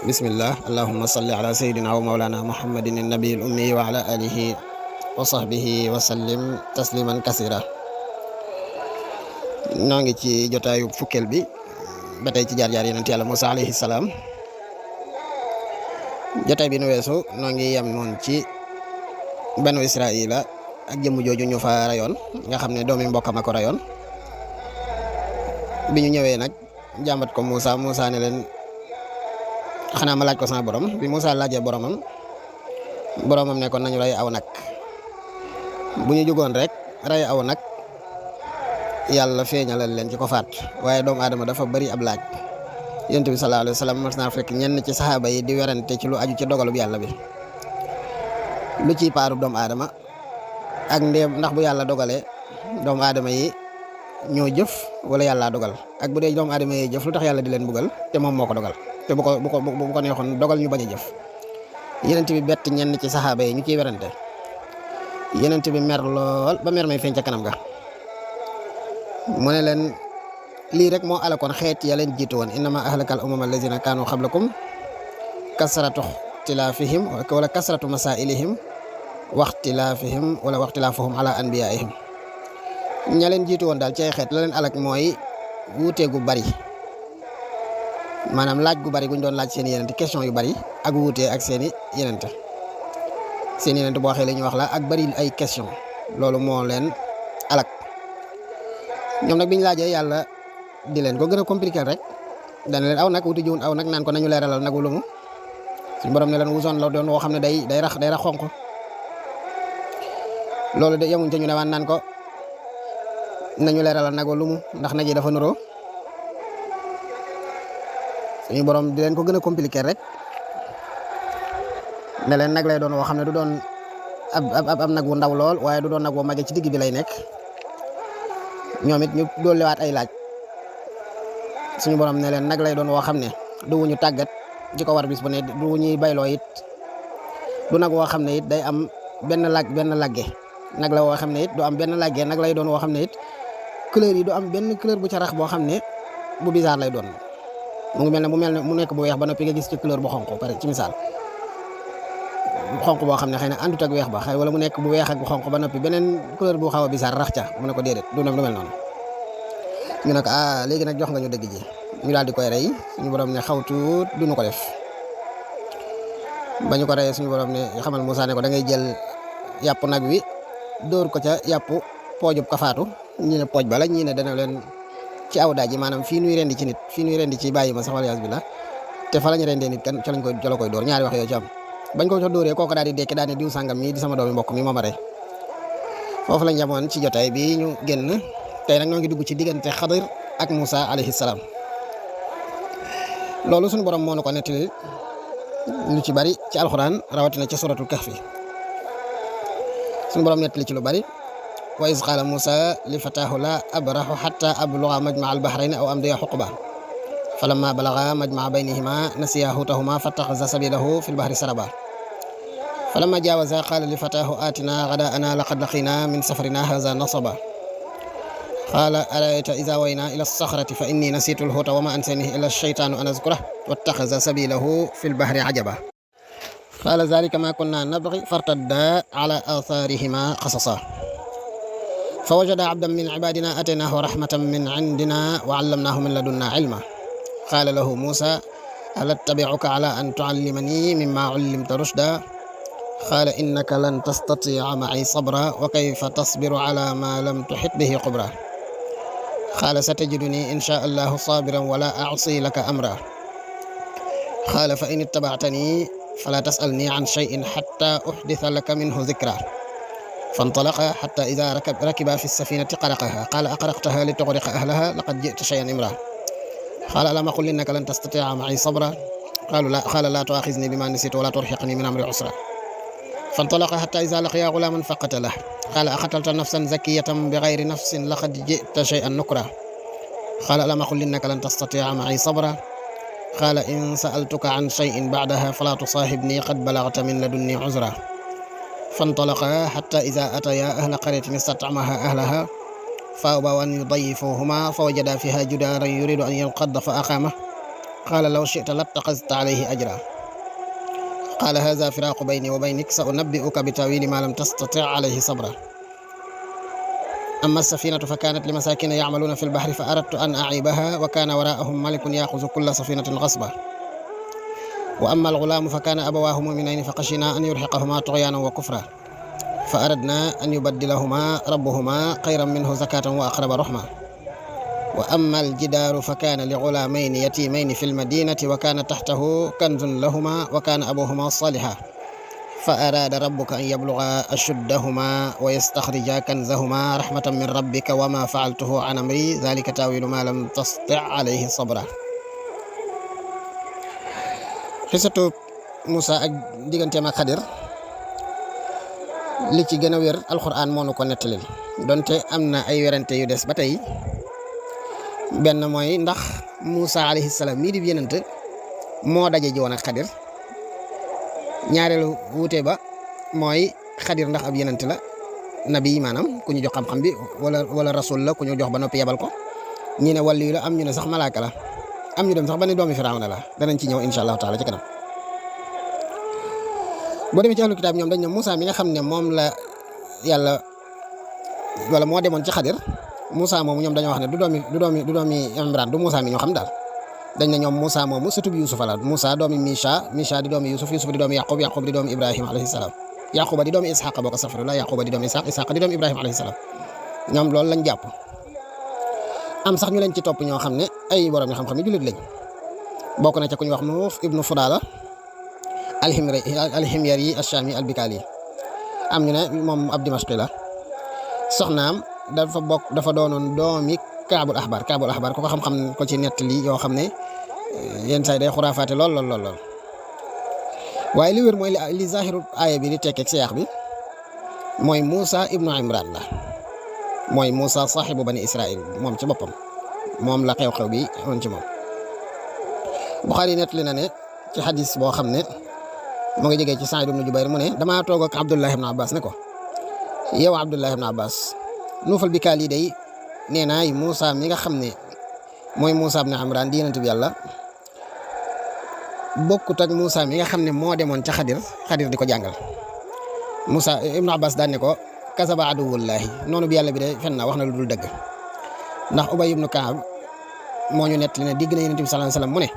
bismillah allahumma salli ala sayyidina wa mawlana muhammadin an-nabiyil ummi wa ala alihi wa sahbihi wa sallim tasliman kasira. noo ngi ci jotaayu fukkeel bi ba tey ci jaar-jaar yonent Yàlla Musaa alayhi salaam. jotaay bi nu weesu noo ngi yem noonu ci banu Israila ak jëmm jooju ñu fa rayoon nga xam ne doomi mbokkam a ko rayoon. bi ñu ñëwee nag jàmbat ko Musaa ne leen xanaa ma laaj ko sama borom. bi Musaa laajee boromam ne ko nañu rey aw nag. bu ñu jugoon rek rey aw nag yàlla feeñalal leen ci ko faat, waaye doomu aadama dafa bari ab laaj. yonent bi sallallahu alayhi wa sallam mas naa fekk ñenn ci saxaaba yi di werante ci lu aju ci dogalub yàlla bi, lu ciy paarub doomu aadama ak ndéem ndax bu yàlla dogalee doomu aadama yi ñoo jëf wala yàlla dogal, ak bu dee doomu aadama yi jëf lu tax yàlla di leen bugal te moom moo ko dogal, te bu ko neexoon dogal ñu bañ a jëf. yonent bi bett ñenn ci saxaaba yi ñu ciy werante. yonent bi mer lool ba mer may feeñ ca kanam ga. mu ne leen lii rek moo alakoon xeet ya leen jiitu woon, innama ahlakal umama allazina kaanu qablakum kasratu ixtilaafihim wala kasratu masailihim waxtilaafihim wala waxtilaafuhum ala anbiyaihim. ña leen jiitu woon daal ci ay xeet la leen alak mooy wuute gu bari, maanaam laaj gu bari guñ doon laaj seen yenente, question yu bari ak wuute ak seeni yenente. seen yenente boo waxee la ñuy wax la ak bari ay question, loolu moo leen alak. ñoom nag biñ laajee yàlla di leen ko gën a compliqué rek dana leen aw nag wuti jiwun aw nag naan ko nañu leeralal nagu lu mu. suñu borom ne leen wusoon la doon woo xam ne day rax xonq. loolu de yemuñ ca ñu ne waan naan ko nañu leeralal nagu lu mu ndax nag yi dafa nuroo. suñu borom di leen ko gën a compliqué rek ne leen nag lay doon woo xam ne du doon ab nag wu ndaw lool, waaye du doon nag woo màggee ci digg bi lay nekk. ñoom it ñu dolliwaat ay laaj. suñu borom ne leen nag lay doon woo xam ne du wuñu tàggat di ko war bis bu ne, du wuñuy bayloo it, du nag woo xam ne it day am benn lagge. nag la woo xam ne it du am benn lagge. nag lay doon woo xam ne it couleur yi du am benn couleur bu ca rax boo xam ne bu bizarre lay doon. mu ngi mel ne mu nekk bu weex ba noppi nga gis ci couleur bu xonq pare ci misaal. xonq boo xam ne xëy na àndut ak weex ba xëy wala mu nekk bu weex ak bu xonq ba noppi beneen couleur bu xaw a bizarre rax ca, mu ne ko déedéet du mel noonu. ñu ne ko léegi nag jox nga ñu dëgg ji, ñu daal di koy rey. suñu borom ne xaw tuut duñu ko def. ba ñu ko reyee suñu borom ne xamal Musaa ne ko da ngay jël yàpp nag wi dóor ko ca yàpp poojub kafaatu. ñi ne pooj bala, ñi ne dana leen ci aw daaj yi, maanaam fii nuy rendi ci nit, fii nuy rendi ci bàyyi ma sax waliyaas bi la, te fa la ñu rendee nit kan ca la koy dóor. ñaari wax yooyu ci am. bañ ko ca dóoree kooku daal di dekki daal ne diw sàngam mii di sama doomi mbokk mi moo ma rey. foofu lañ jamoon ci jotaay bi ñu génn. tey nag ñoo ngi dugg ci diggante Xadir ak Musaa alayhi salaam. loolu suñu borom moo na ko nettali lu ci bari ci alxuraan, rawatina ci suratul kahfi. suñu borom nettali ci lu bari. wa iz qaala Musaa li fataahu laa abrahu xatta abluga majmaa al-bahrayni aw amdiya xuqba falamma balaga majmaa baynihima nasiya huutahuma fattaxaza sabilahu fi l-bahri saraba falamma jaawaza qaala li fataahu aatina gadaa'ana laqad laqiina min safarina haazaa nasaba qaala ara'ayta izaa waynaa ila as-saxrati fa innii nasiitu al-huuta wa maa ansaniihi illa ash-shaytaanu an azkurahu wattaxaza sabiilahu fi l-bahri ajaba qaala zaalika maa kunnaa nabghi fartaddaa alaa aasaarihimaa qasasaa fa wajadaa abdan min cibaadinaa aataynaahu rahmatan min cindinaa wa callamnaahu min ladunnaa cilman qaala lahu Musaa hal attabicuka calaa an tucallimanii mimmaa cullimta rushdaa qaala innaka lan tastatiica macii sabraa wa kayfa tasbiru calaa maa lam tuxit bihi xubraa qaala satajidunii in shaa Allaahu saabiran wa laa acsii laka amraa qaala fa in ittabactanii falaa tas'alnii can shay'in xattaa uxdisa laka minhu dikraa فانطلقا حتى إذا ركبا في السفينة غرقها قال أغرقتها لتغرق أهلها لقد جئت شيئا إمرا قال ألم أقل إنك لن تستطيع معي صبرا قال لا تؤاخذني بما نسيت ولا ترهقني من أمري عسرا فانطلقا حتى إذا لقيا غلاما فقتله قال أقتلت نفسا زكية بغير نفس لقد جئت شيئا نكرا قال ألم أقل إنك لن تستطيع معي صبرا قال إن سألتك عن شيء بعدها فلا تصاحبني قد بلغت من لدني عذرا فانطلقا حتى إذا أتيا أهل قرية استطعمها أهلها فأبوا أن يضيفوهما فوجدا فيها جدارا يريد أن ينقض فأقامه qaala law shi'ta lattaxazta alayhi ajra qaala haza firaaqu bayni wa baynik sa unabbi'uka bi tawili ma lam tastati' alayhi sabra amma as-safinatu fa kanat li masakina ya'maluna fil bahri fa aradtu an a'ibaha wa kana wara'ahum malikun ya'khudhu kulla safinatin ghasba wa amma al-ghulamu fa kana abawahu mu'minayni fa khashina an yurhiqahuma tughyanan wa kufra fa aradna an yubaddilahuma rabbuhuma khayran minhu zakatan wa aqraba rahma wa amma al-jidaru fa kana li ghulamayni yatimayni fil madinati wa kana tahtahu kanzun lahuma wa kana abuhuma salihan fa araada rabbuka an yabluga ashuddahuma wa yastakhrija kanzahuma rahmatan min rabbika wa ma fa'altuhu an amri dhalika tawilu ma lam tasti' alayhi sabra. xisatu Musa ak digganteem ak Xadir li ci gën a wér alxuraan moo nu ko nettalil donte am na ay werante yu des ba tey benn mooy ndax Musa alayhi salaam mii di yonent moo daje ji woon ak Xadir ñaareelu wuute ba mooy Xadir ndax ab yonent la nabi maanaam ku ñu jox xam-xam bi wala rasul la ku ñu jox ba noppi yebal ko ñi ne wàllu la am ñu ne sax malaaka la am ñu dem sax ba ne doomi Firawna la danañ ci ñëw incha allahu taala ci kanam. boo demee ci ahlu kitaab ñoom dañ ne Moussa mi nga xam ne moom la yàlla wala moo demoon ci Xadir Moussa moomu ñoom dañoo wax ne du doomi Imran du Moussa mi ñoo xam daal dañ ne ñoom Moussa moomu surtout bi Yusufa la Moussa doomi Misha di doomi Yusuf di doomi Yaqub di doomi Ibrahima alayhi salaam Yaquba di doomi Isxaqa boo ko safara Yaquba di doomi Isxaqa di doomi Ibrahima alayhi salaam ñoom loolu lañ jàpp. am sax ñu leen ci topp ñoo xam ne ay borom xam-xam yi jullit lañ bokk na ca ku ñu wax Nuuf ibnu Fudala alhimyari ash-Shami al-Bikali am ñu ne moom ab Dimashqi la soxnaam dafa doonoon doomi Kaabul Ahbar ku ko xam-xam ko ci nettali yoo xam ne yenn saa yi day xuraafaate lool waaye li wér mooy li zahiru aaya bi di tekkeeg siyaax bi mooy Moussa ibnu Imran la mooy Moussa saxibu bani Israil moom ci boppam moom la xew-xew bi woon ci moom. Buxaari nettali na ne ci xadis boo xam ne mu ngi jógee ci Saïd ibnu Jubayr mu ne damaa toog ak Abdullah ibnu Abbas ne ko yow Abdullah ibnu Abbas Nuufal Bikaali day nee naa Moussa mi nga xam ne mooy Moussa ibnu Imran di yonent bi yàlla bokkut ak Moussa mi nga xam ne moo demoon ca Xadir di ko jàngal Moussa ibnu Abbas daan ne ko kasaba aduwullahi noonu bi yàlla bi de fen na wax na lu dul dëgg ndax Ubay ibnu Kaab moo ñu nettali ne digg na yonent bi sallallahu alayhi wasallam mu ne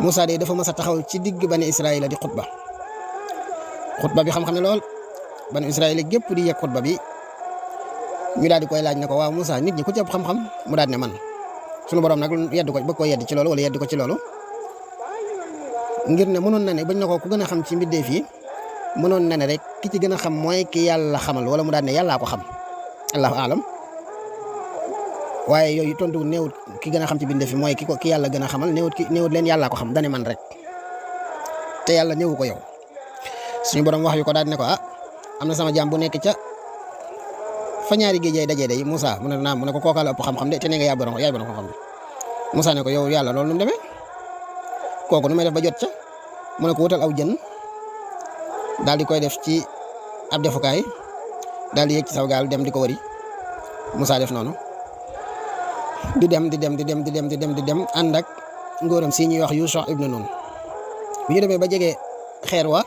Moussa de dafa mas a taxaw ci digg bani Israël di xutba bi xam-xam ne lool bani Israël gépp di yegg xutba bi ñu daal di koy laaj ne ko waaw Moussa nit ñi ku ci ëpp xam-xam mu daal ne man sunu borom nag yedd ko bëgg ko yedd ci loolu wala yedd ko ci loolu ngir ne mënoon na ne bañ na ko ku gën a xam ci mbindeef yi mënoon na ne rek ki ci gën a xam mooy ki yàlla xamal wala mu daal ne yàllaa ko xam allahu alam waaye yooyu tontu néewut ki gën a xam ci mbindeef yi mooy ki yàlla gën a xamal néewut leen yàllaa ko xam dane man rek te yàlla néewu ko yow suñu borom wax yu ko daal ne ko am na sama jaam bu nekk ca fa ñaari géej yi dajee day Moussa mu ne naam mu ne ko kooka la ëpp xam-xam de te ne nga yaay borom xam-xam de Moussa ne ko yow yàlla loolu nu mu demee kooku nu may def ba jot ca mu ne ko wutal aw jën daal di koy def ci ab defukaay daal di yëg ci saw gaal dem di ko wëri Moussa def noonu di dem ànd ak ngóoram si ñuy wax Yusha ibnu Nun bi ñu demee ba jege xeer wa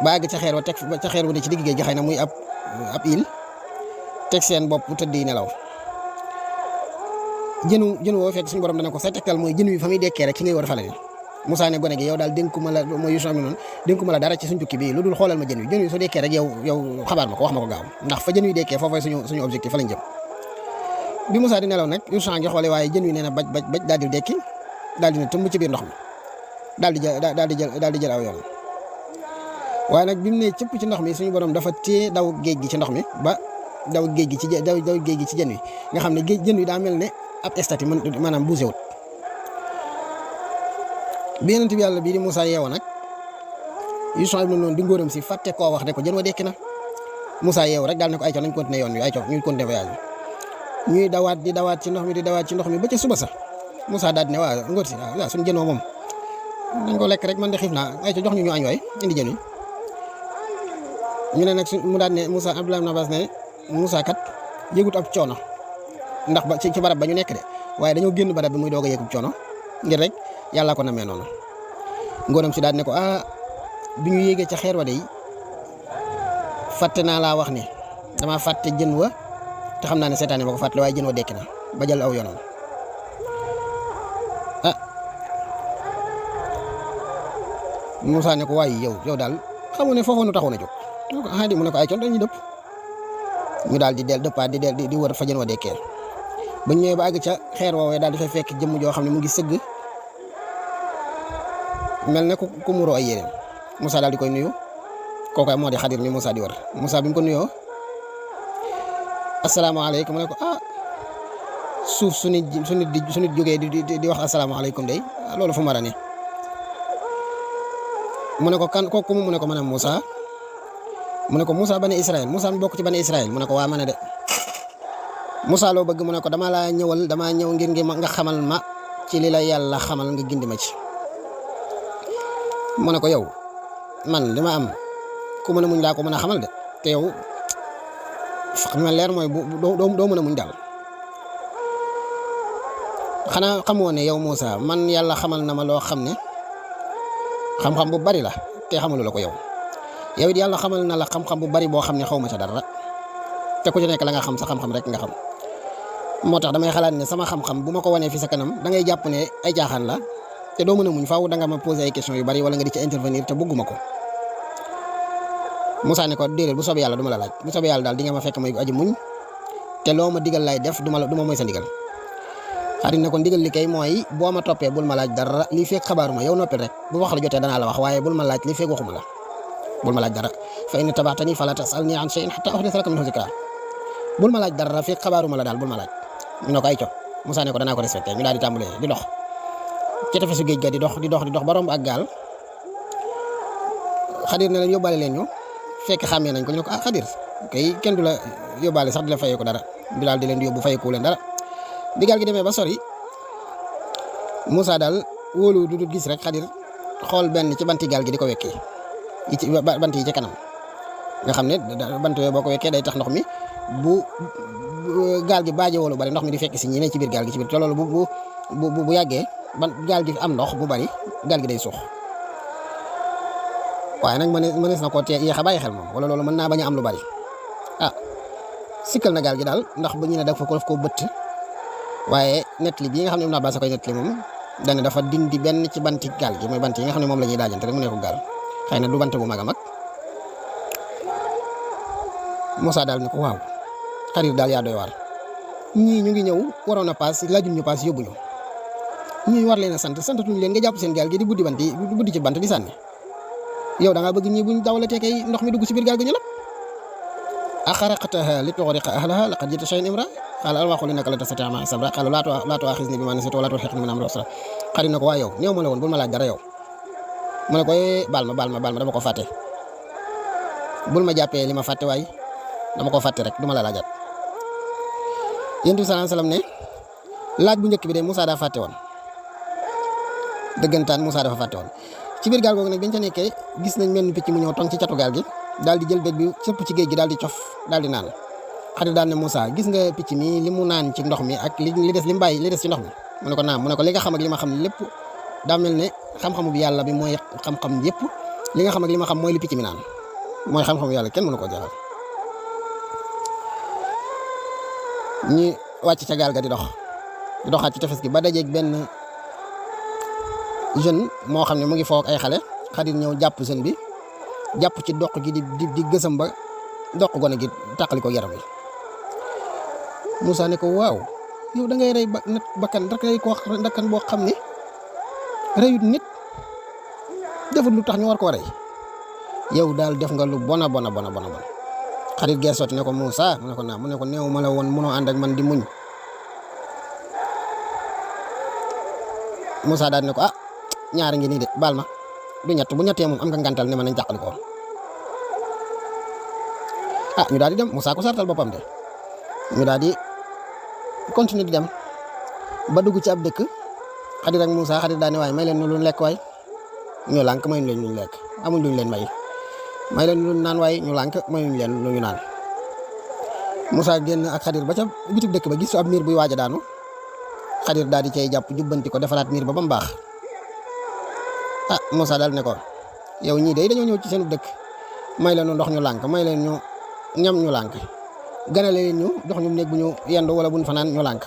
ba àgg ca xeer wa teg ca xeer wa ne ci digg géej gi xëy na muy ab île teg seen bopp tëdd yi nelaw jën woo fekk suñu borom dana ko sa tegtal mooy jën wi fa muy dekkee rek ci ngay war a fale Moussa ne gone gi yow daal dénkuma la mooy Yusha ibnu Nun dénkuma la dara ci suñ tukki bi lu dul xoolal ma jën wi su dekkee rek yow xabaar ma ko wax ma ko gaaw ndax fa jën wi dekkee foofay suñu objectif fa lañ jëm bi Moussa di nelaw nag Yusha ngi xoole waaye jën wi nee na baj daal di dekki daal di ne tëmb ci biir ndox mi daal di jël aw yoon waaye nag bi mu ne cëpp ci ndox mi suñu borom dafa téye daw géej gi ci ndox mi ba daw géej gi ci jën wi nga xam ne jën wi daa mel ne ab statue maanaam bougé wut bi yonent bi yàlla bii di Moussa yeewoo nag Yusha ibn Nun di ngóoram si fàtte koo wax ne ko jën wa dekki na Moussa yeewu rek daal ne ko ayca nañ continuer yoon wi ayca ñu continuer voyage bi ñuy dawaat di dawaat ci ndox mi ba ca suba sax Moussa daal di ne waa ngóor si waaw suñu jën woo moom dañ ko lekk rek man de xiif naa ayca jox ñu añ waay indi jën wi ñu ne nag mu daal ne Moussa Abdullah ibn Abbas ne Moussa kat yëgut ab coono ndax ba ci barab ba ñu nekk de waaye dañoo génn barab bi muy doog a yëgub coono ngir rek yàlla ko namee noonu. ngóoram si daal ne ko bi ñu yéegee ca xeer wa de fàtte naa laa wax ne dama fàtte jën wa te xam naa ne seetaane ba ko fàttali waaye jën wa dekki na ba jël aw yoonam. Moussa ne ko waaye yow daal xamu ne foofu nu taxoon a jóg mu ne ko ay coon dañuy dëpp ñu daal di del dëppaat di wër fa jën wa dekkee ba ñëwee ba àgg ca xeer woowee daal di fay fekk jëmm joo xam ne mu ngi sëgg mel ne ku muroo ay yéreem. Moussa daal di koy nuyu kooku moo di Xadir mi Moussa di wër. Moussa bi mu ko nuyoo asalaamaaleykum mu ne ko suuf su nit jógee di wax asalaamaaleykum day loolu fu mu war a ne. mu ne ko kan kooku mu ne ko maanaam Moussa mu ne ko Moussa bani Israël Moussa mi bokk ci bani Israël mu ne ko waa ma ne de Moussa loo bëgg mu ne ko damaa ñëw ngir nga xamal ma ci li la yàlla xamal nga gindi ma ci. mu ne ko yow man li ma am ku mën a muñ laa ko mën a xamal de te yow li ma leer mooy doo mën a muñ daal. xanaa xamoo ne yow Moussa man yàlla xamal na ma loo xam ne xam-xam bu bari la te xamalu la ko yow it yàlla xamal na la xam-xam bu bari boo xam ne xaw ma ca dara te ku ci nekk la nga xam sa xam-xam rek nga xam. moo tax damay xalaat ne sama xam-xam bu ma ko wanee fi sa kanam da ngay jàpp ne ay jaaxaan la te doo mën a muñ faaw da nga ma poser ay questions yu bari wala nga di ci intervenir te bëgguma ko. Moussa ne ko déedéet bu soobee yàlla du ma la laaj bu soobee yàlla daal di nga ma fekk may aji muñ te loo ma digal lay def du ma mooy sa ndigal. Xadir ne ko ndigal li kay mooy boo ma toppee bul ma laaj dara lii fekk xabaaruma yow noppil rek bu wax la jotee danaa la wax waaye bul ma laaj lii fekk waxuma la bul ma laaj dara fa in tabaxtani fala tasalni an shay'in hatta uhdisa laka minhu zikra bul ma laaj dara fekk xabaaruma la daal bul ma laaj. ñu ne ko ay co Moussa ne ko danaa ko respecté ñu daal di tàmbalee di dox ci tefesu géej ga di dox ba romb ak gaal. Xadir ne leen yóbbaale leen ñu fekk xàmmee nañ ko ñu ne ko Xadir kay kenn du la yóbbaale sax di la fayee ko dara bi daal di leen di yóbbu fayeeku leen dara. bi gaal gi demee ba sori Moussa daal wóolu du gis rek Xadir xool benn ci banti gaal gi di ko wekkee bant yi ci kanam nga xam ne bant yooyu boo ko wekkee day tax ndox mi bu gaal gi baaje wolu bari ndox mi di fekk si ñi ne ci biir gaal gi ci biir te loolu bu yàggee gaal gi am ndox bu bari gaal gi day suux waaye nag mënees na koo yéex a bàyyi xel moom wala loolu mën naa bañ a am lu bari sikkal na gaal gi daal ndax ba ñu ne dafa ko bëtt. waaye nettali bii nga xam ne Ibn Abbas koy nettali moom dañ dafa dindi benn ci banti gaal gi mooy bant yi nga xam ne moom la ñuy daajante rek mu nekk gaal xëy na du bant bu mag a mag. Moussa daal ne ko waaw Xadir daal yaa doy waar ñii ñu ngi ñëw waroon a paas laajuñ ñu paas yóbbuñu ñii war leen a santatuñ leen nga jàpp seen gaal gi di buddi bant yi buddi ci bant di sànni yow da ngaa bëgg ñii buñ dawalatee kay ndox mi dugg ci biir gaal gi ñu la axaraqtaha li tughriqa ahlaha laqad ji'ta shay'an imra qaala alwaaxu innaka lan tastatii'a ma'iya sabra qaala laa tu'aaxiznii bimaa nasiitu wa laa turhiqnii min amrii usraa. Xadir na ko waa yow néew ma la woon bul ma laaj dara yow mu ne ko baal ma dama ko fàtte bul ma jàppee li ma fàtte waaye dama ko fàtte rek du ma la laajaat. Yonent bi sallallahu alayhi wasallam ne laaj bu njëkk bi de Moussa daa fàtte woon dëggantaan Moussa dafa fàtte woon ci biir gaal googu nag biñ ca nekkee gis nañ mel ni picc mu ñëw tong ci catu gaal gi daal di jël bég bi sëpp ci géej gi daal di cof daal di naan. Xadir daal ne Moussa gis nga picc mi li mu naan ci ndox mi ak li des li mu bàyyi li des ci ndox mi mu ne ko naam mu ne ko li nga xam ak li ma xam lépp daa mel ne xam-xamu bi yàlla bi mooy xam-xam yëpp li nga xam ak li ma xam mooy li picc mi naan mooy xam-xamu yàlla kenn mënu ko jeexal. ñi wàcc ca gaal ga di doxaat ci tefes gi ba dajeeg benn jeune moo xam ne mu ngi foog ay xale Xadir ñëw jàpp jeune bi jàpp ci doq gi di gësam ba doq gone gi tàqali ko yaram bi. Moussa ne ko waaw yow da ngay rey bakkan rek lay ko bakkan boo xam ne reyut nit defut lu tax ñu war koo rey yow daal def nga lu bona. Xadir geesooti ne ko Moussa mu ne ko naam mu ne ko néew ma la woon mënoo ànd ak man di muñ. Moussa daal ne ko ñaari ngi nii de baal ma du ñett bu ñettee moom am nga ngantal ne ma nañ jàqali ko ñu daal di dem Moussa ko sartal boppam de ñu daal di continuer di dem ba dugg ci ab dëkk Xadir ak Moussa Xadir daal ne waaye may leen lu lekk waay ñu lànk mayuñ leen luñ lekk amuñ luñ leen may leen lu naan waaye ñu lànk mayuñ leen lu ñu naan. Moussa génn ak Xadir ba ca bitib dëkk ba gis ab miir buy waaj a daanu Xadir daal di cay jàpp jubbanti ko defaraat miir ba mu baax Moussa daal ne ko yow ñii day dañoo ñëw ci seen dëkk may leen ñu ndox ñu lànk may leen ñu ñam ñu lànk ganale leen ñu jox ñu néeg bu ñu yendu wala bu ñu fanaan ñu lànk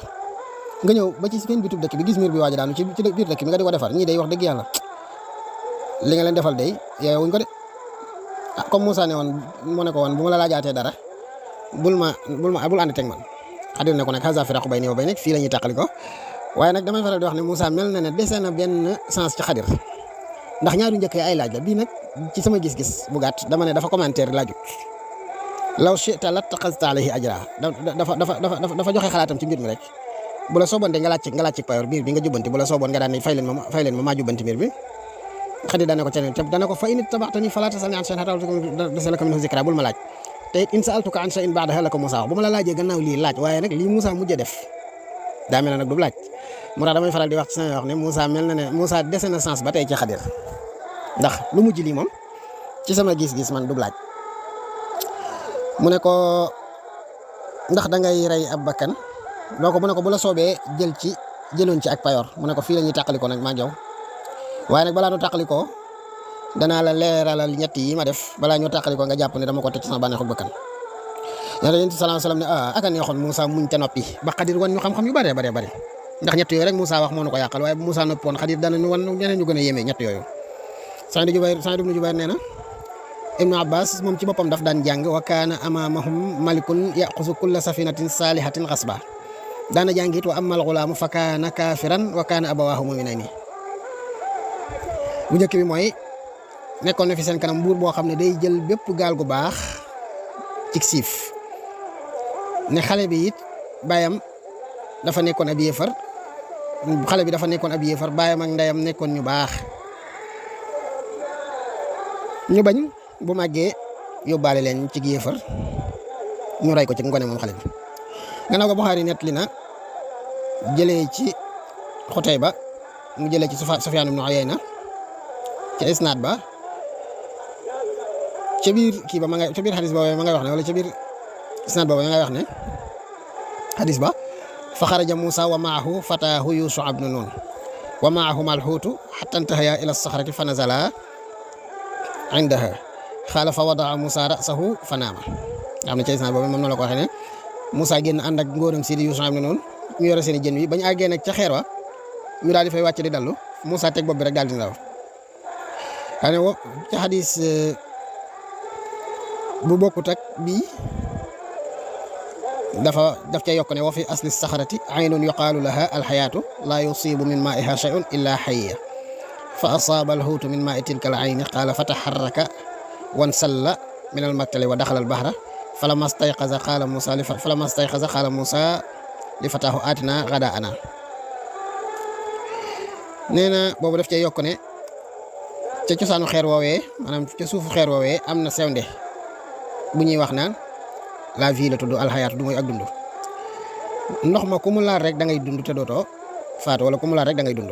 nga ñëw ba ci seen bitub dëkk bi gis miir bi waaj daanu ci biir dëkk bi nga di ko defar ñii day wax dëgg yàlla li nga leen defal day yeewuñ ko de comme Moussa ne woon mu ne ko woon bu ma la laajaatee dara bul ànd teg man Xadir ne ko nag haza firaqu bayni wa baynik fii la ñuy tàqali ko waaye nag damay faral di wax ne Moussa mel na ne dese na benn sens ci Xadir ndax ñaari njëkk ay laaj la bii nag ci sama gis-gis bu gàtt dama ne dafa commentaire laajut law shi'ta lattaxazta alayhi ajra dafa joxe xalaatam ci mbir mi rek bu la soobante nga laaj ci payoor biir bi nga jubbanti bu la sooboon nga daan ne fay leen ma maa jubbanti mbir bi Xadir dana ko ceneen te dana ko fa in ittabaxtani falaa tas'alni an shay'in hattaa uhdiisa laka minhu zikraa bul ma laaj te it in sa'altuka an shay'in ba'dahu la ko Moussa wax bu ma la laajee gannaaw lii laaj waaye nag lii Moussa mujj def daa mel ne nag du laaj moo tax damay faral di wax ci sama wax ne Moussa mel na ne Moussa dese na sens ba tey ci Xadir ndax lu mujj lii moom ci sama gis-gis man du laaj mu ne ko ndax da ngay rey ab bakkan doo ko mu ne ko bu la soobee jëloon ci ak payoor mu ne ko fii la ñuy tàqalikoo nag maa jaw waaye nag balaa ñu tàqalikoo danaa la leeralal ñett yi ma def balaa ñu tàqalikoo nga jàpp ne dama ko teg ci sama bànneexu bakkan yonent bi sallallahu alayhi wasallam ne aka neexoon Moussa muñ te noppi ba Xadir wan ñu xam-xam yu bare ndax ñett yooyu rek Moussa wax moo nu ko yàqal waaye bu Moussa noppoon Xadir dana ñu wan ñeneen ñu gën a yéeme ñett yooyu Saïd ibn Jubayr nee na Ibnu Abbas moom ci boppam daf daan jàng wa kaana amaamahum malikun yaqusu kulla safinatin saalihatin xasba daana jàngit wa ammal xulaamu fa kaana kaafiran wa kaana abawaahu mu'minayni bu njëkk bi mooy nekkoon na fi seen kanam buur boo xam ne day jël bépp gaal gu baax ci siif ne xale bi it baayam dafa nekkoon ab yéefar baayam ak ndeyam nekkoon ñu baax ñu bañ bu màggee yóbbaale leen ci yéefar ñu rey ko ci ngone moom xale bi gannaaw ko Buxaari nettali na jëlee ci Xutayba mu jëlee ci Sufyaan ibnu Uyayna ci isnaad ba ca biir kii ba ca biir xadis boobu ma ngay wax ne wala ca biir isnaad boobu ma ngay wax ne xadis ba fa xaraja Muusaa wa maahu fataahu Yuusuf ibnu Nuun wa maahuma alxuutu xatta intahaya ila saxrati fa nazala indaha xaala fa wadaa Muusaa rasahu fa naama nga xam ne ca isnaad boobu moom noonu la ko waxee ne Muusaa génn ànd ak ngóoram si di Yuusuf ibnu Nuun ñu yore seen i jën wi bañ àggee nag ca xeer wa ñu daal di fay wàcc di dallu Muusaa teg bopp bi rek daal di nelaw xane wo ci xadis bu bokkut ak bii daf ca yokk ne wa fi asli saxarati aynun yuqaalu laha alxayaatu laa yusibu min maaiha shay'un illa xayya fa asaaba alhuutu min maai tilka al ayni qaala fa taxarraka wan salla min almaktali wa daxala albahra falama stayqaza qaala Muusaa li fataahu aatina gadaa'ana nee na boobu daf cee yokk ne ca cosaanu xeer woowee maanaam ca suufu xeer woowee am na sewnde bu ñuy wax naan la vie la tudd alxayaatu du mooy ak dund ndox ma ku mu laal rek da ngay dund te dootoo faatu wala ku mu laal rek da ngay dund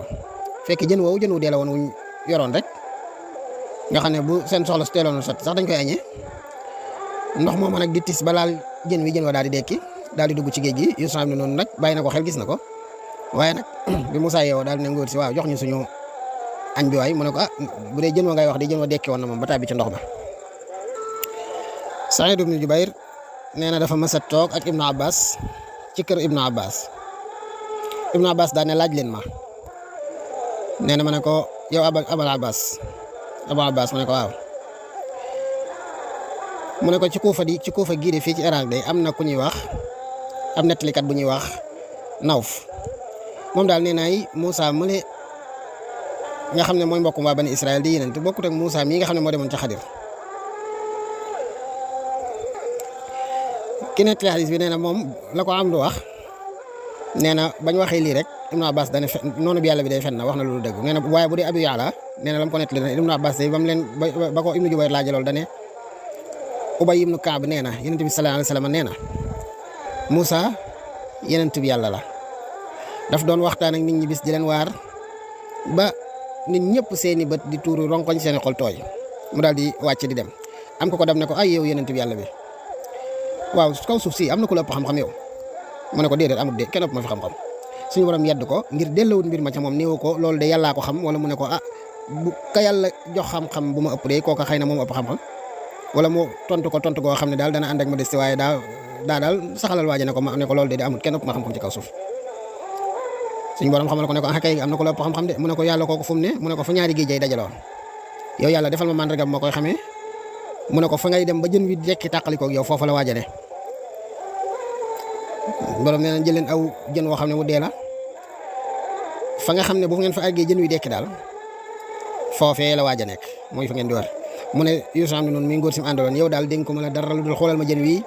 fekk jën wu dee la woon wuñ yoroon rek nga xam ne bu seen soxla su teeloon sotti sax dañ koy añee ndox moom nag di tis ba laal jën wa daal di dekki daal di dugg ci géej gi Yuusuf am na noonu nag bàyyi na ko xel gis na ko waaye nag bi Muusaa yeewoo daal ne ngóor si waaw jox ñu suñu añ bi waay mu ne ko bu dee jën wa ngay wax de jën wa dekki woon na moom ba tàbbi ci ndox ma Saïd ibn Jubayr nee na dafa mës a toog ak Ibnu Abbas ci kër Ibnu Abbas daal ne laaj leen ma nee na ma ne ko yow Abul Abbas mu ne ko waaw mu ne ko ci Kuufa gii de fii ci Irak de am na ku ñuy wax am nettalikat bu ñuy wax Nawf moom daal nee naay Muusaa mële nga xam ne mooy mbokkum waa bani Israël di yeneen te bokkut ak Muusaa mii nga xam ne moo demoon ca Xadir ki nettali xadis bi nee na moom la ko am lu wax nee na bañ waxee lii rek Ibnu Abbas dane noonu bi yàlla bi day fen na wax na loolu dëgg nee na waaye bu dee Abu Yaala nee na la mu ko nettali Ibnu Abbas day ba mu leen ba ko Ibnu Jubayr laaje loolu dane Ubay ibnu Kaab nee na Yonent bi sallallahu alayhi wa sallam nee na Muusaa Yonent bi yàlla la daf doon waxtaan ak nit ñi bis di leen waar ba nit ñëpp seeni bët di tuuru ronkoñ seeni xol tooy mu daal di wàcc di dem am ko dem ne ko ay yow Yonent bi yàlla bi waaw kaw suuf si am na ku la ëpp xam-xam yow mu ne ko déedéet amul de kenn ëpp ma fi xam-xam suñu borom yedd ko ngir dellawut mbir ma ca moom néew ko loolu de yàllaa ko xam wala mu ne ko bu ka yàlla jox xam-xam bu ma ëpp de kooka xëy na moom ëpp xam-xam wala mu tontu ko tontu goo xam ne daal dana ànd ak modestie waaye daal saxalal waaji ne ko loolu de amul kenn ëpp ma xam-xam ci kaw suuf suñu borom xamal ko ne ko kay am na ko la ëpp xam-xam de mu ne ko yàlla kooku fu mu ne mu ne ko fa ñaari géej jay dajaloo yow yàlla defal ma màndarga moo koy xamee mu ne ko fa ngay dem ba jën wi jekki tàqalikoog yow foofa la waajane borom nee na jëleen aw jën woo xam ne mu dee la fa nga xam ne bu ngeen fa àggee jën wi dekki daal foofee la waaj a nekk mooy fa ngeen di war mu ne Yuusu am ne noonu mi ngóor si mu àndaloon yow daal dénk ko ma la dara lu dul xoolal ma jën wi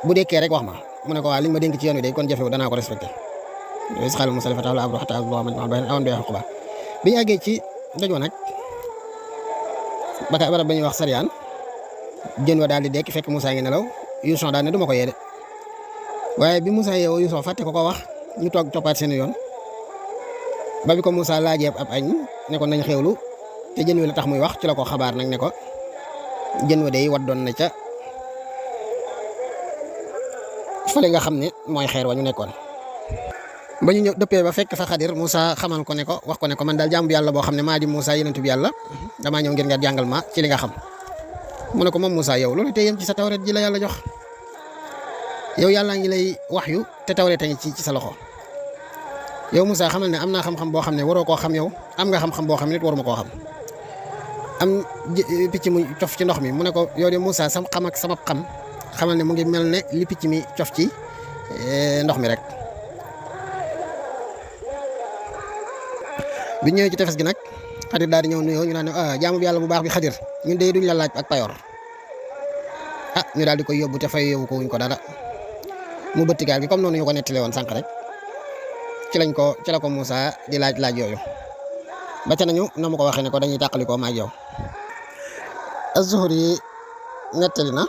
bu dekkee rek wax ma mu ne ko waa liñ ma dénk ci yoon wi de kon jafewu danaa ko respecté is xaal Musaa fa taxawla abdu xataa abluga majmaa al-bahrayn aw amdiya huquba bi ñu àggee ci doj wa nag barab ba ñuy wax Saryaan jën wa daal di dekk fekk Musaa ngi nelaw Yuusu daal ne du ma ko yee de waaye bi Musaa yeewoo Yuusu fàtte ko wax ñu toog toppaat seen yoon ba bi ko Musaa laajee ab añ ne ko nañ xewlu te jën wi la tax muy wax ci la ko xabaar nag ne ko jën wa day waddoon na ca fële nga xam ne mooy xeer wa ñu nekkoon. ba ñu ñëw dëppee ba fekk fa Xadir Musaa xamal ko ne ko wax ko ne ko man daal jaamu bi yàlla boo xam ne maa di Musaa yonent bi yàlla damaa ñëw ngir nga jàngal ma ci li nga xam mu ne ko moom Musaa yow loolu te yem ci sa tawret ji la yàlla jox yow yàlla ngi lay wax yu te tawret a ngi ci sa loxo yow Musaa xamal ne am naa xam-xam boo xam ne waroo koo xam yow am nga xam-xam boo xam ne nit waruma koo xam am picc mu cof ci ndox mi mu ne ko yow de Musaa sam xam ak sama xam xamal ne mu ngi mel ne li picc mi cof ci ndox mi rek. bi ñëwee ci tefes gi nag Xadir daal di ñëw nuyoo ñu naan jaamu bi yàlla bu baax bi Xadir ñun de duñ la laaj ak payoor ñu daal di koy yóbbu te fay yóbbu ko wuñ ko dara mu bëtti gaal gi comme noonu ñu ko nettalee woon sànq rek ci la ko Musaa di laaj yooyu ba ca nañu na mu ko waxee ne ko dañuy tàqalikoo ma ak yow. Az-Zuhri nettali na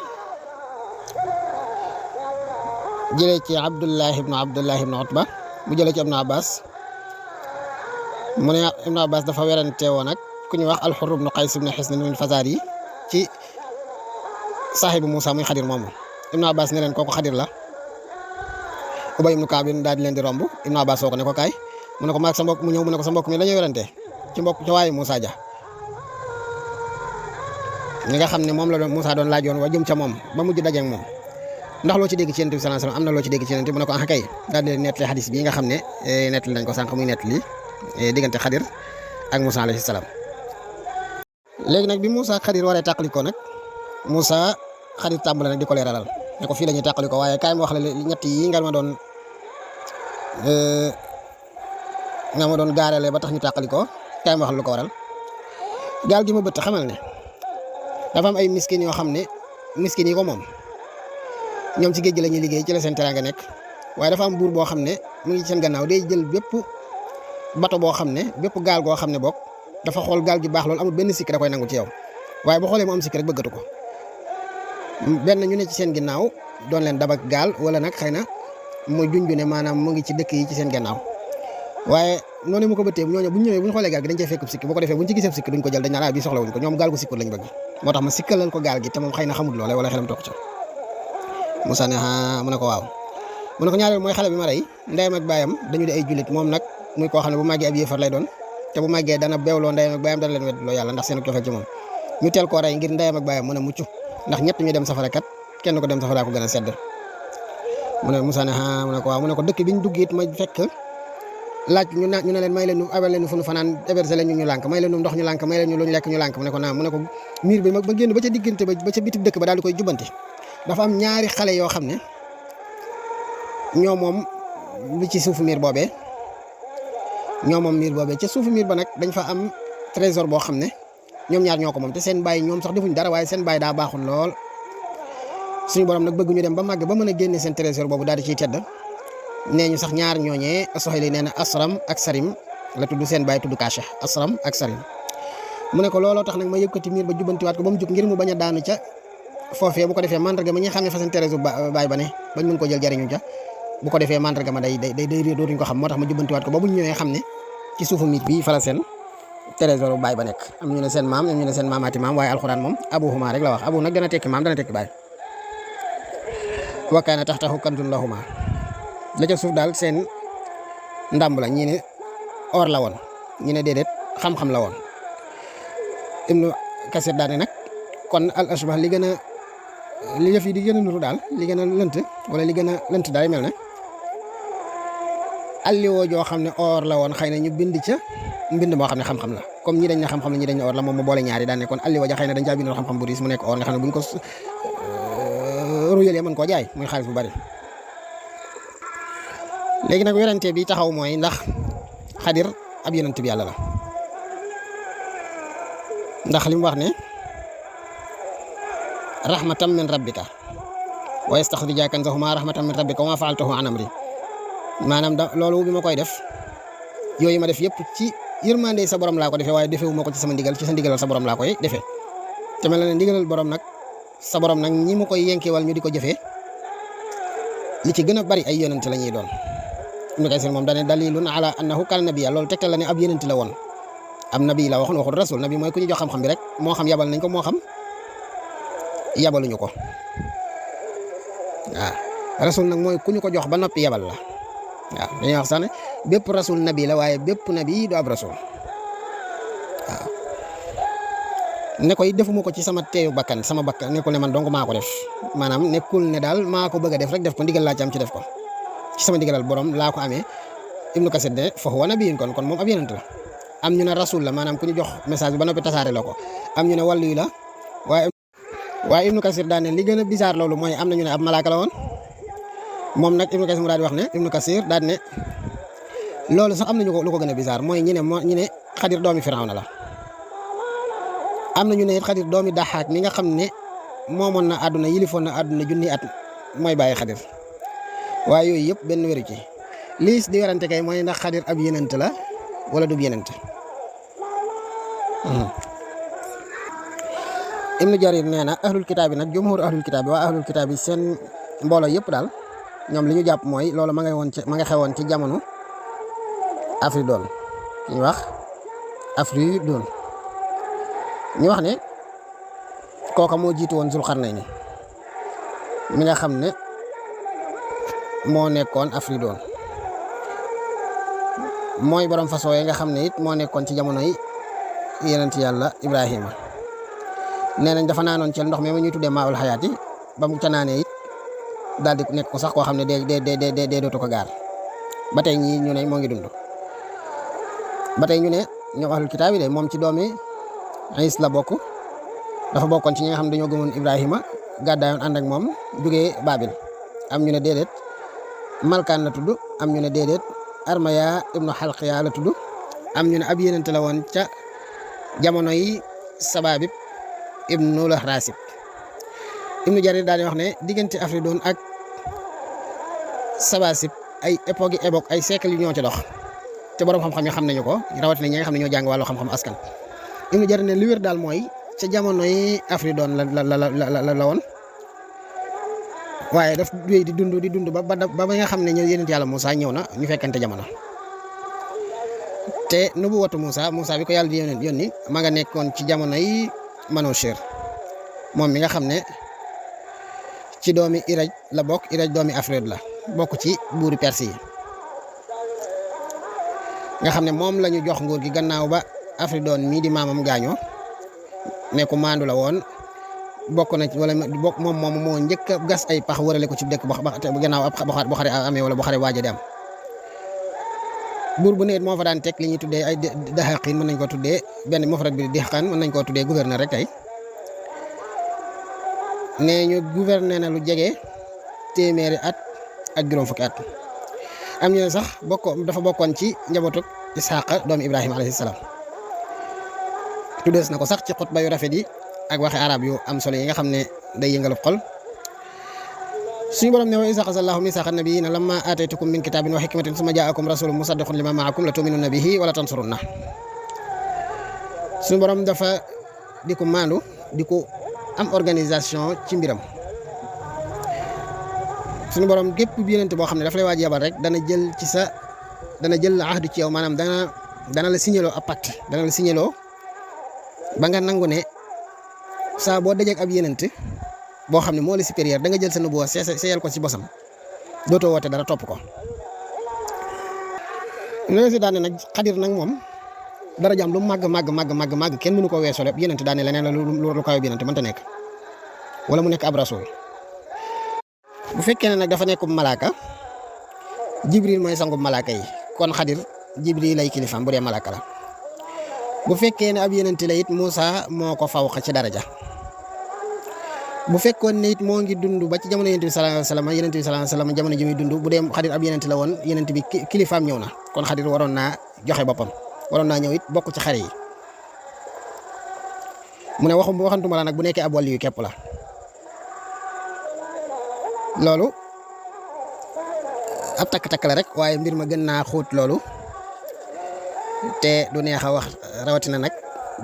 jëlee ci Abdullah ibnu Utba mu jëlee ci Ibnu Abbas mu ne Ibnu Abbas dafa werante woon ak ku ñuy wax Al-Hurr ibnu Qays ibnu Hisn al-Fazari ci saaxibu Musaa muy Xadir moomu Ibnu Abbas ne leen kooku Xadir la. Ubay ibnu Kaab daal di leen di romb Ibnu Abbas woo ko ne ko kaay mu ne ko maag sa mbokk mu ñëw mu ne ko sa mbokk mi la ñuy werante ci waayu Musaa ja ñi nga xam ne moom la doon Musaa doon laajoon wa jëm ca moom ba mujj dajeeg moom ndax loo ci dégg ci Yonent bi sallallahu alayhi wasallam am na loo ci dégg ci Yonent bi mu ne ko kay daal di leen nettali xadis bii nga xam ne nettali nañ ko sànq muy nettali diggante Xadir ak Musaa alayhi salaam. léegi nag bi Musaa ak Xadir waree tàqalikoo nag Musaa Xadir tàmbale nag di ko leeralal ne ko fii la ñuy tàqalikoo waaye kaay ma wax la ñett yi nga ma doon gaarale ba tax ñu tàqalikoo kaay ma wax lu ko waral gaal gi ma bëtt xamal ne dafa am ay miskin yoo xam ne miskin yi ko moom ñoom ci géej gi la ñuy liggéey ci la seen teraanga nekk waaye dafa am buur boo xam ne mu ngi ci seen gannaaw day jël bépp bato boo xam ne bépp gaal goo xam ne bokk dafa xool gaal gi baax loolu amul benn sikk da koy nangu ci yow waaye bu xoolee mu am sikk rek bëggatu ko benn ñu ne ci seen ginnaaw doon leen dabak gaal wala nag xëy na muy junju ne maanaam mu ngi ci dëkk yi ci seen gannaaw waaye noonu mu ko bëttee ñooñu bu ñu ñëwee bu ñu xoolee gaal gi dañ cey fekk sikk bu ko defee bu ñu ci gisee sikk duñ ko jël dañ naan bi soxlawuñ ko ñoom gaal gu sikkul lañ bëgg moo tax ma sikkalal ko gaal gi te moom xëy na xamul loole wala xelam toog ci Musaa ne mu ne ko waaw mu ne ko ñaareel mooy xale bi ma rey ndeyam ak baayam dañu di ay jullit moom nag muy koo xam ne bu màggee ab yéefar lay doon te bu màggee dana beewloo ndeyam ak baayam dana leen weddloo yàlla ndax seen cofeel ci moom ñu teel koo rey ngir ndeyam ak baayam mën a mucc ndax ñett ñu dem safara kat kenn ko dem safara ko gën a sedd mu ne Musaa ne mu ne ko waaw mu ne ko dëkk bi ñu dugg it ma fekk laaj ñu ne leen may leen ñu abal leen fu ñu fanaan héberger leen ñu lànk may leen ñu ndox ñu lànk may leen ñu lu ñu lekk ñu lànk mu ne ko naam mu ne ko miir bi ma génn ba ca diggante ba ca bitib dëkk ba daal di koy jubbanti dafa am ñaari xale yoo xam ne ñoo moom li ci suufu miir boobee ca suufu miir ba nag dañ fa am trésor boo xam ne ñoom ñaar ñoo ko moom te seen baay ñoom sax defuñ dara waaye seen baay daa baaxul lool suñu borom nag bëgg ñu dem ba màgg ba mën a génne seen trésor boobu daal di ciy tedd nee ñu sax ñaar ñooñee Suhayl nee na Asram ak Sarim la tudd seen baay tudd Kaasha Asram ak Sarim mu ne ko looloo tax nag ma yëkkati miir ba jubbantiwaat ko ba mu jug ngir mu bañ a daanu ca foofee bu ko defee mandarga ma ñi xam ne fa seen trésor baay ba ne bañ mën ko jël jariñu ca bu ko defee mandarga ma day réer dootuñ ko xam moo tax ma jubbantiwaat ko ba bu ñu ñëwee xam ne ci suufu miir bi fa la seen trésor baay ba nekk am ñu ne seen maam am ñu ne seen maamaati maam waaye alxuraan moom abuhuma rek la wax abu nag dana tekki maam dana tekki baay wa kaana taxtahu kanzun lahuma la ca suuf daal seen ndàmb la ñii ne or la woon ñi ne déedéet xam-xam la woon. Ibnu Kasir daane nag kon al ashbah li yëf yi di gën a nuru daal li gën a lënt wala li gën a lënt daal mel ne alliwoo joo xam ne or la woon xëy na ñu bind ca mbind moo xam ne xam-xam la comme ñi dañ ne xam-xam la ñi dañ ne or la moom mu boole ñaari daan ne kon alliwoo ja xëy na dañ caa bindoon xam-xam bu riis mu nekk or nga xam ne buñ ko ruyalee mën koo jaay muy xaalis bu bari. léegi nag werante bi taxaw mooy ndax Xadir ab yonent bi yàlla la ndax li mu wax ne rahmatan min rabbika wa yastaxrija kanzahuma rahmatan min rabbika wa ma faaltuhu an amri maanaam loolu bi ma koy def yooyu ma def yëpp ci yërmande sa borom laa ko defee waaye defewu ma ko ci sama ndigal ci sa ndigalal sa borom laa koy defee te mel na ne ndigalal borom nag sa borom nag ñi mu koy yenkewal ñu di ko jëfee li ci gën a bari ay yonent la ñuy doon. Ibnu Kasir moom dane dalilun ala annahu kal nabiyya loolu tegtal la ne ab yonent la woon am nabi la waxul rasul nabi mooy ku ñu jox xam-xam bi rek moo xam yabal nañ ko moo xam yabaluñu ko waaw rasul nag mooy ku ñu ko jox ba noppi yabal la waaw dañuy wax sax ne bépp rasul nabi la waaye bépp nabi du ab rasul waaw ne koy defuma ko ci sama teeyu bakkan sama bakkan nekkul ne man donc maa ko def maanaam nekkul ne daal maa ko bëgg a def rek def ko ndigal laa ci am ci def ko ci sama ndigalal borom laa ko amee. Ibnu Kasir de fa huwa nabiyyun kon moom ab yonent la am ñu ne rasul la maanaam ku ñu jox message bi ba noppi tasaare la ko am ñu ne wàllu la waaye Ibnu Kasir daa ne li gën a bizarre loolu mooy am na ñu ne ab malaaka la woon moom nag Ibnu Kasir mu daal di wax ne Ibnu Kasir daal ne loolu sax am na lu ko gën a bizarre mooy ñu ne Xadir doomi Firawna la am na ñu ne Xadir doomi Daxaak mi nga xam ne moomoon na àdduna yilifoon na àdduna junni at mooy bàyyi Xadir waaye yooyu yëpp benn wéru ci liis di werante kay mooy ndax Xadir ab yenent la wala du yenent. Ibnu Jarir nee na ahlul kitaab bi nag jumhur ahlul kitaab bi waa ahlul kitaab bi seen mbooloo yëpp daal ñoom li ñu jàpp mooy loolu ma nga xewoon ci jamono Afridoon ñu wax Afridoon ñu wax ne kooka moo jiitu woon Zulxarnayni mi nga xam ne moo nekkoon Afridoon mooy borom façon yi nga xam ne it moo nekkoon ci jamono yi yonent yàlla Ibrahima nee nañ dafa naanoon ci ndox mi ma ñuy tuddee maawul xayaat yi ba mu ca naanee it daal di nekk ko sax koo xam ne dee dootu ko gaar ba tey ñii ñu ne moo ngi dund ba tey ñu ne ñoom ahlul kitaab yi de moom ci doomi Is la bokk dafa bokkoon ci ñi nga xam ne dañoo gëmoon Ibrahima gàddaayoon ànd ak moom jugee Babil am ñu ne déedéet Malkaan la tudd am ñu ne déedéet Armaya ibnu Xalqiya la tudd am ñu ne ab yonent la woon ca jamono yi Sabaabib ibnu Rasib. Ibnu Jarir daal di wax ne diggante Afridoon ak Sabaasib ay époque ay siècle yu ñoo ci dox te borom xam-xam yi xam nañu ko rawatina ñi nga xam ne ñoo jàng wàllu xam-xam askan. Ibnu Jarir ne li wér daal mooy ca jamono yi Afridoon la woon waaye daf wéy di dund ba nga xam ne ñëw yonent yàlla Moussa ñëw na ñu fekkante jamono te nubuwatu Moussa bi ko yàlla di yónni ma nga nekkoon ci jamono yi Manochir moom mi nga xam ne ci doomi Iraj la bokk Iraj doomi Afrid la bokk ci buuri Perse yi nga xam ne moom la ñu jox nguur gi gannaaw ba Afridoon mii di maamam gaañoo ne ku maandu la woon bokk na ci wala bokk moom moo njëkk a gas ay pax wërale ko ci dëkk bu gannaaw bu xare amee wala bu xare waaja di am buur bu ne moo fa daan teg li ñuy tuddee ay daxaqin mën nañ koo tuddee benn mufrad bi dexqaan mën nañ koo tuddee gouverneur rek tey nee ñu gouverner na lu jege téeméeri at ak juróom fukki at am ñu ne sax dafa bokkoon ci njabootu Isxaaqa doomu Ibrahima alayhi salaam tuddees na ko sax ci xutba yu rafet yi ak waxe arab yu am solo yi nga xam ne day yëngalu xol suñu borom ne wa iz axaza Allahu misaaqa nabiyyiina lammaa aataytukum min kitaabin wa hikmatin summa jaa'akum rasuulun musaddiqun limaa ma'akum la tu'minunna bihi wa la tansurunna suñu borom dafa di ko maandu di ko am organisation ci mbiram suñu borom képp bi yonent boo xam ne dafa lay waaj yabal rek dana jël ahdu ci yow maanaam dana la signéloo ab pacte dana la signéloo ba nga nangu ne saa boo dajeeg ab yonent boo xam ne moo la supérieur da nga jël sa nubuwa seeyal ko ci bosam dootoo woote dara topp ko loolu si daane nag xadir nag moom dara jaam lu màgg kenn mënu ko weesoo lépp yenente daane leneen la lu kaw bi yenente mënta nekk wala mu nekk ab rasul bu fekkee ne nag dafa nekk malaaka jibril mooy sangu malaaka yi kon xadir jibril lay kilifaam bu dee malaaka la bu fekkee ne ab yenente la it Muusa moo ko fawqa ci daraja bu fekkoon ne it moo ngi dund ba ci jamono yenente bi sallallahu alayhi wasallam jamono ji muy dund bu dee xadir ab yenente la woon yenente bi kilifaam ñëw na kon xadir waroon naa joxe boppam waroon naa ñëw it bokk ci xare yi mu ne waxantuma la nag bu nekkee ab wàll yu képp la loolu ab takk-takk la rek waaye mbir ma gën naa xóot loolu te du neex a wax rawatina nag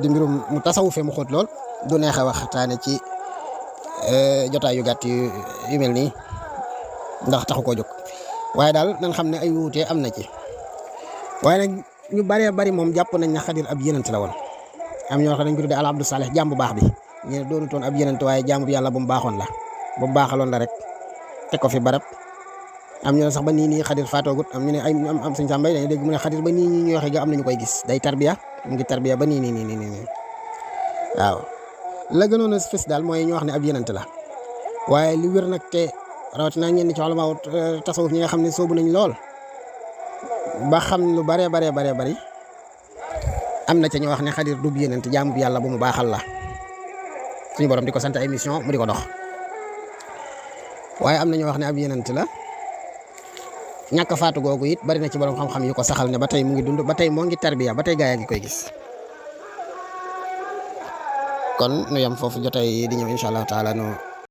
di mbirum mu tasawufe mu xóot lool du neex a waxtaane ci jotaay yu gàtt yu mel nii ndax taxu koo jóg waaye daal nañ xam ne ay wuute am na ci waaye nag ñu bëree bëri moom jàpp nañ ne xadir ab yenent la woon am ñoo xam ne dañ ko tuddee al abdu salih jaam bu baax bi ñu ne doonutoon ab yenent waaye jaam bu yàlla bu mu baaxoon la bu mu baaxaloon la rek teg ko fi barab am ñu ne sax ba nii xadir faatoogut am ñu ne am suñ sàmbay dañuy dégg mu ne xadir ba nii ñu waxee ga am nañu koy gis day tarbiya mu ngi tarbiya ba nii waaw la gënoon a fës daal mooy ñu wax ne ab yenent la waaye li wér nag te rawatina ñenn ci ulama tasawuf ñi nga xam ne soobu nañ lool ba xam lu bari am na ca ñu wax ne xadir du yenent jaamu bi yàlla bu mu baaxal la suñu borom di ko sant ay mission mu di ko dox waaye am na ñu wax ne ab yenent la ñàkk faatu googu it bari na ci borom xam-xam yu ko saxal ne ba tey mu ngi dund ba tey moo ngi tarbiya ba tey gaa yaa ngi koy gis kon nu yam foofu jotay di ñëw incha allah taala nu